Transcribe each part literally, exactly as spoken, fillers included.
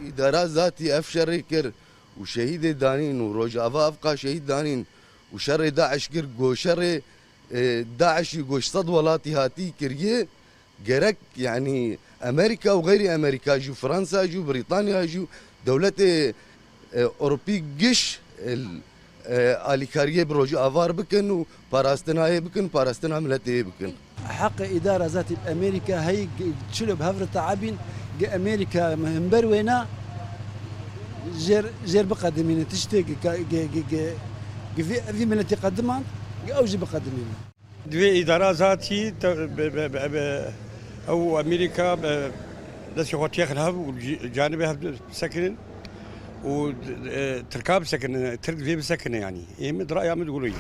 Îdara zatî ev şerê kir û şehîdê danîn û Rojava evqa şehîd danîn û şerê DAIŞ kir, go şerê, e, DAIŞî go ji sed welatî hatî kiriye. Gerek, yanî, Amerîka û xeyrî Amerîka jî, Fransa jî, Brîtanya jî, dewletê, e, Ewropî giş, e, e, alîkariyê bi Rojava re bikin û parastina yê bikin, parastina miletê yê bikin. Heqê îdara zatî bi Amerîka heyî gi-, çilo bi hev re teabîn, gi Amerîka hember wêna jêr, jêr biqedimîne tiştê gi, gi, gi, gi, gi vî, vî miletî qedimand, gi ew jî biqedimîne. Divê îdara zatî te-, be, be, be, be, ew Amerîka be, destê xwe têxin hev û ci-, canibê hev bisekinin û, e, Tirka bisekinin, Tirk divê bisekine yanî. Ê min, di raya min digulo yî.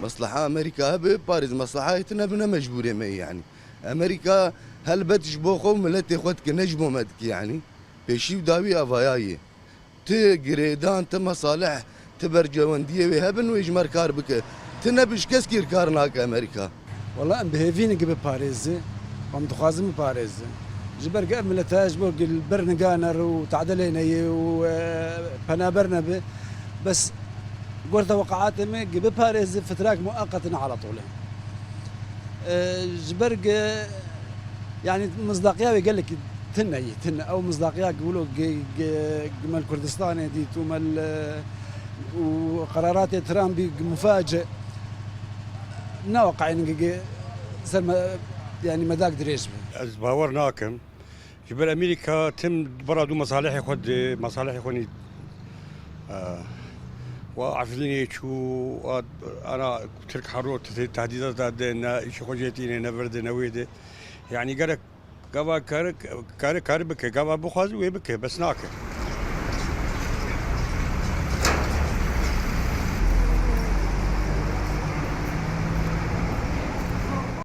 Mesleha Amerîka hebe, parêz mesleha yê tune bi ne mecbûrê me yê yanî. Amerîka helbet ji bo xwe û miletê xwe dike, ne ji bo me dike yanî. Pêşî û dawî avaya yê. Ti girêdan, ti mesalih, ti bercewendiyê wê hebin, wê ji me re kar bike. Ti nebin, ji keskî re kar nake Amerîka. Wela em bi hêvî ne gi biparêze, em dixwazin biparêze. Ji ber gi ev milete ji bo gi li ber nigane re û tadilê neyê û, e, penaber nebe. Bes gorta weqaatê me gi biparêze fitrak muaqet ne ala tolê. E, ji ber gi, yanî, mizdaqiya wê gelekî tune yî, tune. Ew mizdaqiya gi wilo gi, gi, gi me li Kurdistanê dît û me li, û qeraratê Trumpî gi muface ne weqayîn gi, gi ser me, yanî, medak dirêj bi. Ez bawer nakim. Ji ber Amerîka tim bara dû mesalihê xwe di, mesalihê xwe nî, e, wa Efrînê çû, wa ana Tirk hero te-, tehdîdata de ne îşê xwe jê tîne, ne vir de, ne wê de. Yanî gerek gava kare, kare, kare bike, gava bixwaze wê bike, bes nake.